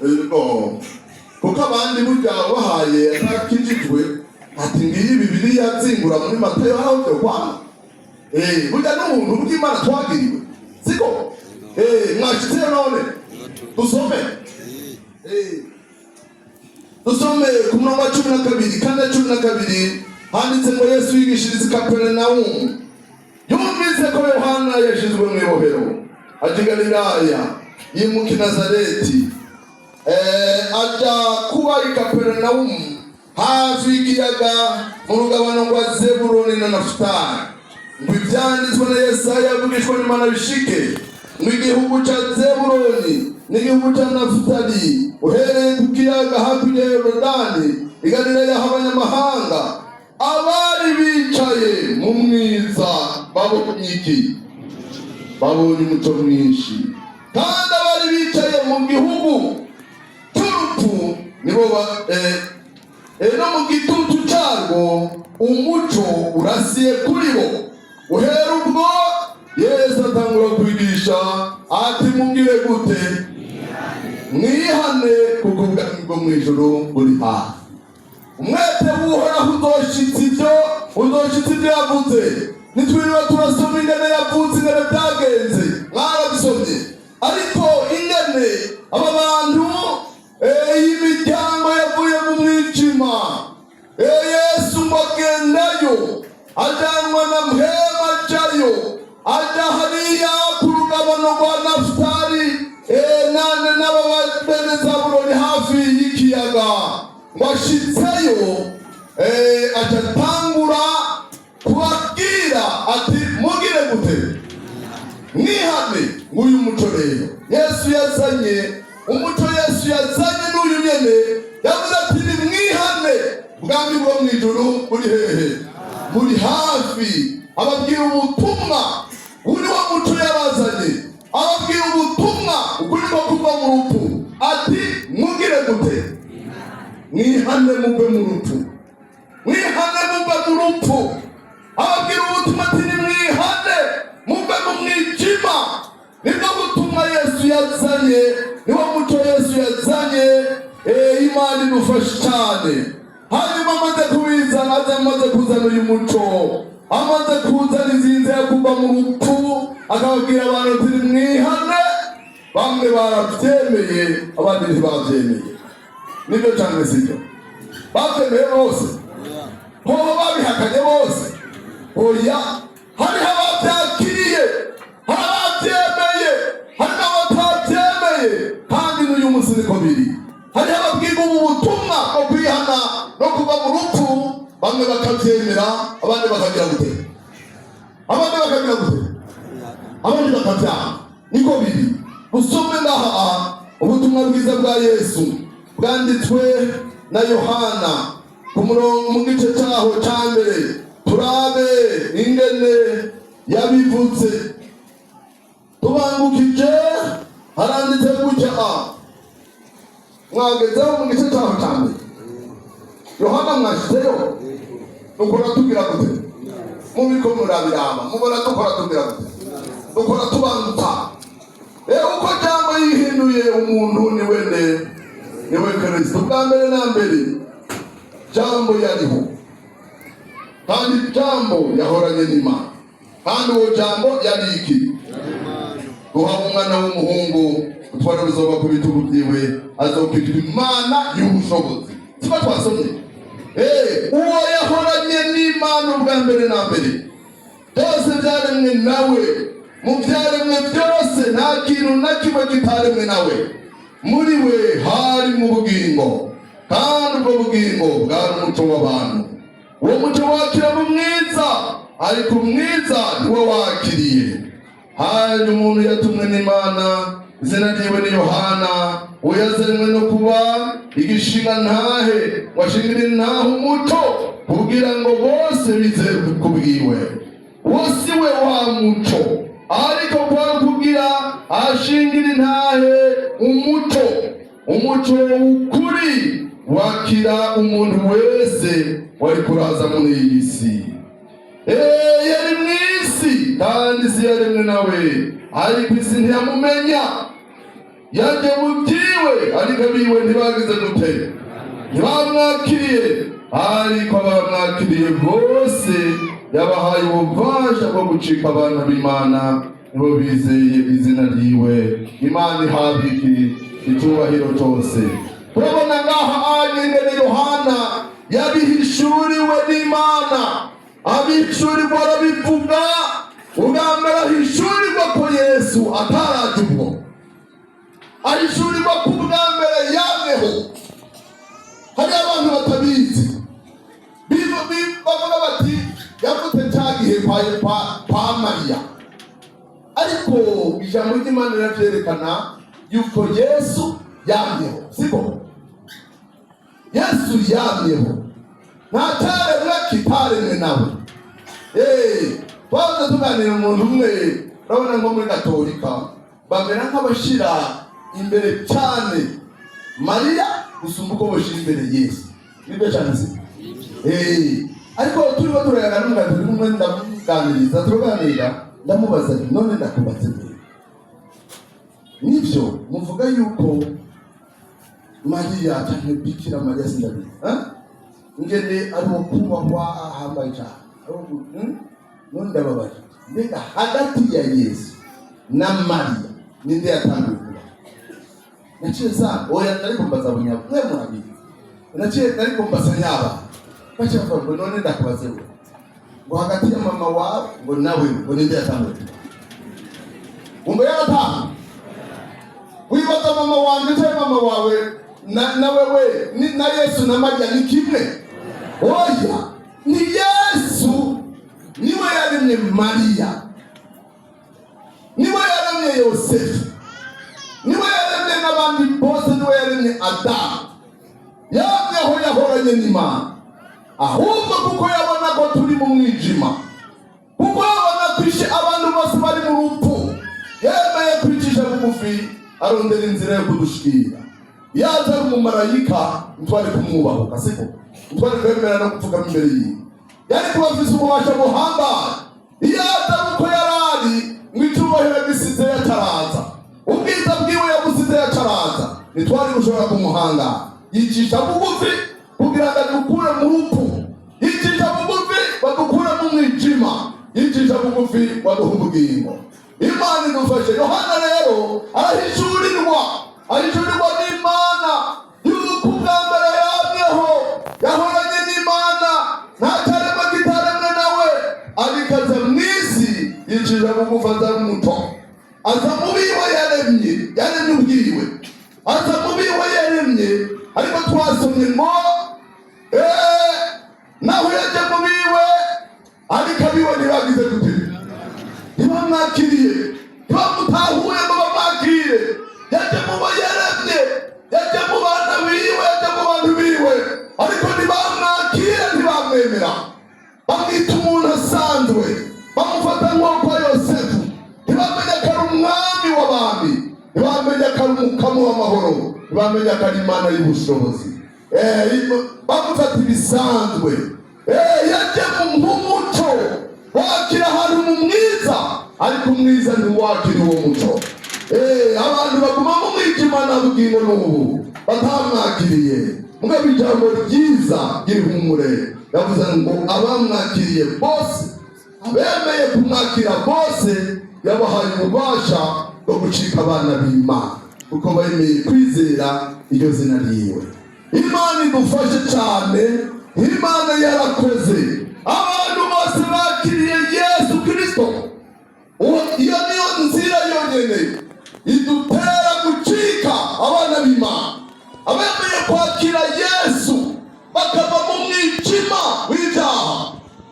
Ego, kuko abandi burya bahaye atakijijwe ati ngiyi Bibiliya, zingura muri Matayo, haraho byo kwanga. Burya n'ubuntu bw'Imana twagiriwe, siko? Mwashitseyo none dusome. Dusome ku murongo wa 12, 4:12, handitse ngo: Yesu yigishiriza i Kaperinawumu. Yumvise ko Yohana yashizwe mu ibohero, aja i Galilaya, yimuka i Nazareti, aja kuba i Kaperinawumu, hafi y'ikiyaga, mu rugabano rwa Zebuloni na Nafutali, ngo ivyanditswe na Yesaya yavugishwa n'Imana bishike, ngo igihugu ca Zebuloni n'igihugu ca Nafutali, uhereye ku kiyaga hakurya ya Yorodani, i Galileya h'abanyamahanga, abari bicaye mu mwiza babonye iki? Babonye umuco mwinshi. Kandi abari bicaye mu gihugu cy'urupfu nibo ba no mu gitutu cyarwo, umuco urasiye kuri bo. Uhera ubwo Yesu atangura kwigisha ati: "Mugire gute? Mwihane, kuko ubwami bwo mu ijuru buri hafi." Umwete w'Uhoraho uzoshitsa ibyo, uzoshitsa ibyo yavuze. Nitwiriwe turasoma ingene yavutse, ingene byagenze, mwarabisomye. Ariko ingene aba bantu, iyi miryango yavuye mu mwijima, Yesu ngo agendayo, ajyanwa na mpema, ajayo, aja hariya ku rugabano rwa Nafutali, nane n'aba bene Zabuloni, hafi y'ikiyaga. Ngo ashitseyo, aca atangura kubabwira ati: "Mugire gute? Mwihane." Nguyu muco rero Yesu yazanye, umuco Yesu yazanye n'uyu nyene. Yavuze ati: "Nimwihane, ubwami bwo mu ijuru buri hehe? Buri hafi." Ababwira ubutumwa, uri wo muco yabazanye. Ababwira ubutumwa ukuri ko kuva mu rupfu, ati: "Mugire gute? Mwihane, muve mu rupfu, mwihane, muve mu rupfu." Ababwira ubutumwa ati: "Nimwihane, muve mu mwijima." Nibwo butumwa Yesu yazanye, niwo muco Yesu yazanye. Imana idufashe cyane. Hanyuma amaze kubizana, aza amaze kuzana uyu muco, amaze kuzana izi nzira yo kuva mu rupfu, akababwira abantu ati: "Nimwihane." Bamwe barabyemeye, abandi ntibabyemeye. Nibyo cyangwa sibyo? Babyemeye bose? Hoho babihakanye bose? Oya, hariho ababyakiriye, hari ababyemeye, hari n'abatabyemeye. Kandi n'uyu munsi niko biri. Hariho ababwirwa ubu butumwa bwo kwihana no kuva mu rupfu, bamwe bakabyemera, abandi bakagira gute? Abandi bakagira gute? Abandi bakabyanga. Niko biri. Usome ngaha ubutumwa bwiza bwa Yesu bwanditswe na Yohana, ku murongo, mu gice cyaho cya mbere, turabe ingene yabivuze. Tubangukije, haranditse gutya. Mwagezeho mu gice cyaho cya mbere, Yohana? Mwashyizeyo? Dukora tugira gute? Mubiko murabiraba, mubona dukora tugira gute? Dukora tubangutsa. Rero uko Jambo yihinduye umuntu, niwe nde? Niwe Kirisito. Bwa mbere na mbere Jambo yariho, kandi Jambo yahoranye n'Imana, kandi uwo Jambo yari iki? Duhawe umwana w'umuhungu, utwara buzoba ku bitugu byiwe, azokwitwa Imana y'ubushobozi. Siko twasomye? Uwo yahoranye n'Imana ubwa mbere na mbere. Byose byaremwe nawe, mu byaremwe byose nta kintu na kimwe kitaremwe nawe. Muri we hari mu bugingo, kandi ubwo bugingo bwari umuco w'abantu. Uwo muco wakira mu mwiza, ariko umwiza niwo wakiriye. Hari umuntu yatumwe n'Imana, izina ryiwe ni Yohana. Uwo yazanywe no kuba igishinga ntahe, washingira intahe umuco, kugira ngo bose bizere kubwiwe. Uwo si we wa muco, ariko kwari kugira ashingira intahe umuco. Umuco w'ukuri wakira umuntu wese wari kuraza muri iyi si. Yari mu isi, kandi isi yaremwe nawe, ariko isi ntiyamumenya. Yaje mu byiwe, ariko Ariko abiwe ntibagize gute? Ntibamwakiriye. Ariko abamwakiriye bose yabahaye ububasha bwo gucika abana b'Imana, nibo bizeye izina ryiwe. Imana ihabwa iki? Icyubahiro cyose. Turabona ngaha anye ingene Yohana yabihishuriwe n'Imana, abihishurirwa arabivuga. Ubwa mbere ahishurirwa ko Yesu ataraje, ubwo ahishurirwa ko ubwa mbere yamyeho. Hari abantu batabizi, bavuga bati yavutse cya gihe kwa Mariya, ariko ijambo ry'Imana riravyerekana yuko Yesu yamyeho. Siko Yesu yamyeho, nta cyaremwe kitaremwe nawe. Twahoze tuganira umuntu umwe, urabona nko muri Gatolika bamera nk'abashira imbere cyane Mariya gusumba uko bashira imbere Yesu. Nibyo cyane, si? Ariko turimo turayaga n'umugatolika umwe, ndamuganiriza, turaganira, ndamubaza nti: "None ndakubaze mbere, nibyo muvuga yuko Mariya cyangwa Bikira Mariya, sindabizi, eh? Ngene ari uwo kubahwa ahambaye cyane, ari uwo None ndababaje, mbega hagati ya Yesu na Mariya ninde yatanguye kubaho?" Naciye nsanga oya, ariko mbaza bunyabo, mwe murabizi. Naciye ariko mbaza nyaba, baca bavuga ngo: "None ndakubaze we, ngo hagati ya mama wawe ngo nawe, ngo ninde yatanguye kubaho?" Ngo yaratanga. Wibaza mama wanje cyangwa mama wawe na wewe na Yesu na Mariya ni kimwe? Oya, ni Yesu niwe yaremye Mariya, niwe yaremye Yosefu, niwe yaremye n'abandi bose, niwe yaremye Adamu. Yamye aho, yahoranye n'Imana. Ahubwo kuko yabona ko turi mu mwijima, kuko yabona ko ishe abantu bose bari mu rupfu, yemeye kwicisha bugufi, arondera inzira yo kudushikira. Yaza ari umumarayika, ntitwari kumwubahuka, siko? Ntitwari kwemera no gupfukama imbere yiwe. Yari kuba afise ububasha buhambaye. Iyo atari uko yari ari ngo icyubahiro gisize yataraza, ubwiza bwiwe yabusize yataraza, ntitwari gushobora kumuhangara. Yicisha bugufi kugira ngo adukure mu rupfu, yicisha bugufi badukure mu mwijima, yicisha bugufi baduha ubugingo. Imana idufashe. Yohana rero arahishurirwa, ahishurirwa n'Imana yuko ubwa mbere yamyeho, yahoranye n'Imana, nta cyaremwe kitaremwe nawe. Ariko aza mu isi yicisha bugufi, aza muto, aza mu biwe yaremye, yaremye ubwiwe, aza mu biwe yaremye. Ariko twasomye ngo naho yajya mu biwe, ariko abiwe ntibagize gute? Ntibamwakiriye, ntibamutahuye ngo bamwakire. Yajya mu bo yaremye, yajya mu bana biwe, yajya mu bantu biwe, ariko ntibamwakira, ntibamwemera, bamwita umuntu asanzwe, bamufata nk'uko Yosefu. Ntibamenya ko ari umwami w'abami, ntibamenya ko ari umukama w'amahoro, ntibamenya ko ari Imana y'ubushobozi. Bamufata ibisanzwe. Yajya nk'umuco wakira ahantu mu mwiza, ariko umwiza ntiwakira uwo muco. Abantu baguma mu mwijima na bugingo n'ubu batamwakiriye. Mugabo ijambo ryiza ry'ihumure yavuze ngo abamwakiriye bose, abemeye kumwakira bose, yabahaye ububasha bwo gucika abana b'Imana, kuko bemeye kwizera iryo zina ryiwe. Imana idufashe cyane. Imana yarakoze. Abantu bose bakiriye Yesu Kirisito, iyo niyo nzira yonyine idutera gucika abana b'Imana. Abemeye kwakira Yesu bakava mu mwijima w'ibyaha,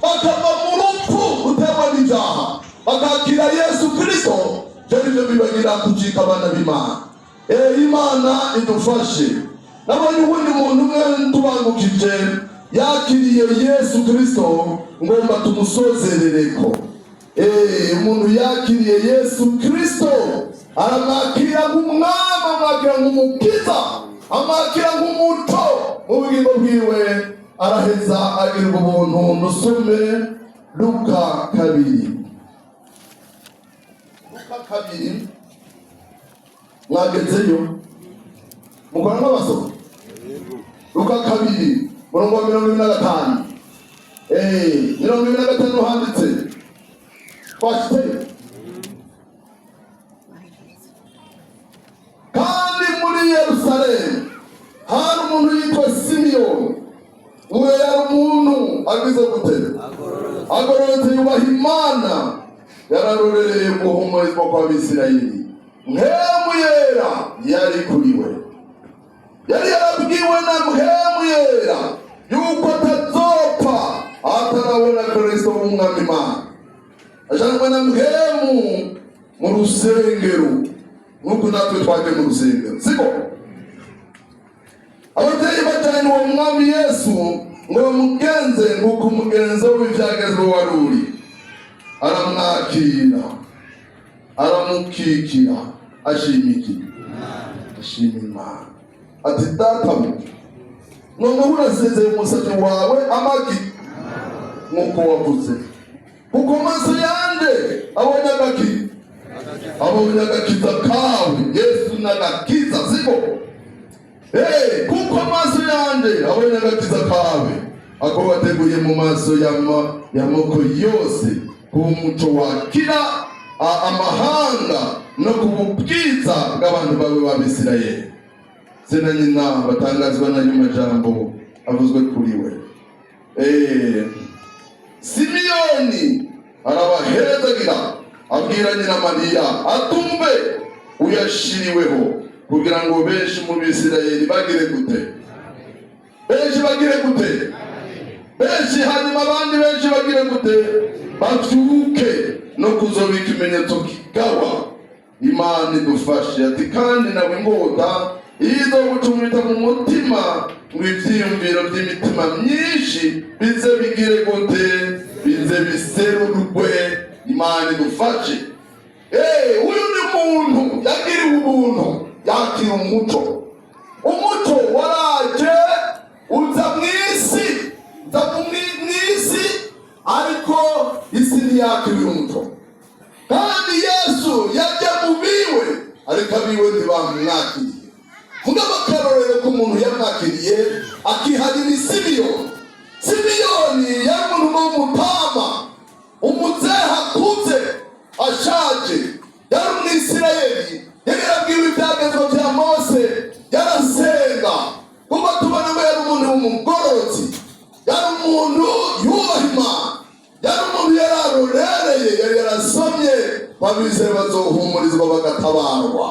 bakava mu rupfu ruterwa n'ibyaha, bakakira Yesu Kirisito, ibyo nibyo bibagira gucika abana b'Imana. Imana idufashe. Nabonye uwundi muntu umwe tubangukije yakiriye Yesu Kirisito, ngomba tumusozerereko. Umuntu yakiriye Yesu Kirisito, aramwakira nk'umwami, amwakira nk'umukiza, amwakira nk'umuco mu bugingo bwiwe, araheza agira ubuntu. Dusome Luka 2, Luka 2. Mwagezeyo? Mukora nk'abasoma. Luka 2, murongo wa 25. 25 handitse, twashitseyo. Kandi muri Yerusalemu hari umuntu yitwa Simiyoni. Uwo yari umuntu agize gute? Agororotse, yubaha Imana, yararorereye guhumurizwa kw'Abisirayeli. Mpwemu Yera yari kuri we. Yari yarabwiwe na Mpwemu Yera yuko atazopfa atarabona Kristo w'Umwami Imana. Ajanwa na Mpwemu mu rusengero, nk'uko natwe twaje mu rusengero, siko? Ababyeyi bajyanye uwo Mwami Yesu ngo bamugenze nk'uko umugenzo w'ibyagezwe wari uri. Aramwakira, aramukikira, ashima iki? Ashima Imana, ati: "Databuja, noneho urasezeye umusatsi wawe amagi nk'uko wavuze, kuko amaso yanje abonye agaki, abonye agakiza kawe." Yesu n'agakiza, siko? Kuko amaso yanje abonye agakiza kawe, ako wateguye mu maso y'amoko yose, ku muco wakira amahanga no ku bubwiza bw'abantu bawe b'Abisirayeli. Se na nyina batangazwa n'ayo majambo avuzwe kuri we. Simiyoni arabaherezagira, abwira nyina Mariya atumve: "Uyashiriweho kugira ngo benshi mu Bisirayeli bagire gute? Benshi bagire gute? Benshi. Hanyuma abandi benshi bagire gute? Bavyuke, no kuzoba ikimenyetso kigawa." Imana idufashe. Ati: "Kandi nawe ingota izo gucumita mu mutima, ngo ivyiyumviro by'imitima myinshi bize bigire gute? Bize biserurwe." Imana idufashe. Uyu ni muntu yagiriwe ubuntu, yakira umuco. Umuco waraje uza mu isi, uza mw'isi, ariko isi ntiyakiriye umuco. Kandi Yesu yajya mu biwe, ariko abiwe ntibamwakiriye. Mugabo akarorero k'umuntu yamwakiriye akiharira Simiyoni. Simiyoni yari umuntu w'umutama, umuzehe akuze, ashaje. Yari Umwisirayeli, yari yarabwiwe ibyagezwe bya Mose, yarasenga, kuko tubona ngo yari umuntu w'umugororotsi, yari umuntu yubaha Imana, yari umuntu yari arorereye, yari yarasomye ko abizera bazohumurizwa bagatabarwa,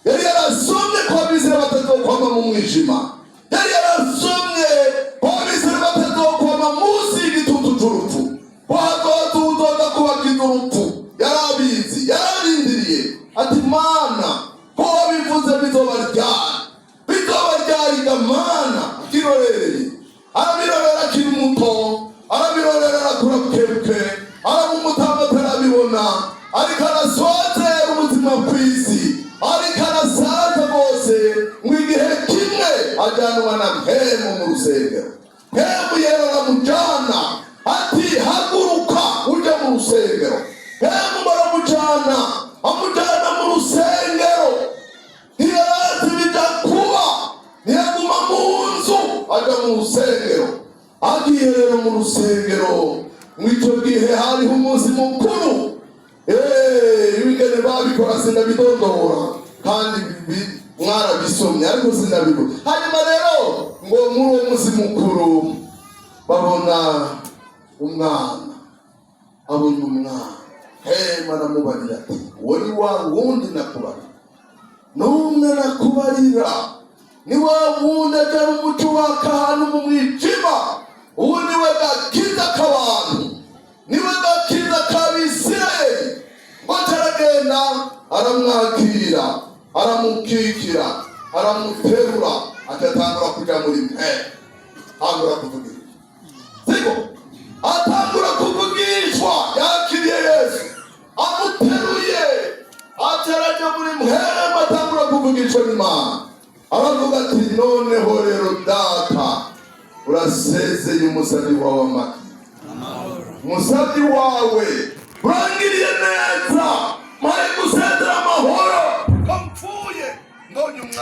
yari yarasomye ko abizera batazokwama mu mwijima, yari yarasomye ko abizera batazokwama munsi y'igitutu c'urupfu, ko hazoza uwuzoza kubakiza urupfu. Yarabizi, yararindiriye, ati: "Mana, ko wabivuze, bizoba ryari? Bizoba ryari ga Mana?" Akirorereye, arabirorera akiri muto, arabirorera, arakura bukebuke, araba umutama atarabibona, ariko arasozera ubuzima bw'isi, ariko arasaza rwose. Ngo igihe kimwe ajyanwa na Mpwemu mu rusengero. Mpwemu Yera aramujyana, ati: "Haguruka ujye mu rusengero." Mpwemu baramujyana, amujyana mu rusengero. Ntiyarazi bijya kuba, ntiyaguma mu nzu, ajya mu rusengero. Agiye rero mu rusengero, mu icyo gihe hariho umunsi mukuru. Ibigene babikora sinabidondora, kandi mwarabisomye, ariko sinabivuga. Hanyuma rero ngo muri uwo munsi mukuru babona umwana, abona umwana. Hema aramubarira ati: "Uwo ni wa wundi nakubarira, n'umwe nakubarira, ni wa wundi ajyana umuco waka ahantu mu mwijima. Ubu ni we gakiza k'abantu, ni we gakiza k'Abisirayeli." Ngo aragenda, aramwakira, aramukikira, aramuterura, agatangura kuja muri mwe, atangura kuvugira, siko? Atangura kuvugishwa. Yakiriye Yesu amuteruye, ataraja muri mpwemu, atangura kuvugishwa n'Imana. Aravuga ati: "Noneho rero Data, urasezeye umusabyi wawe amaki, umusabyi wawe urangiriye neza, maye gusezera amahoro ko mpfuye mbonye umwana."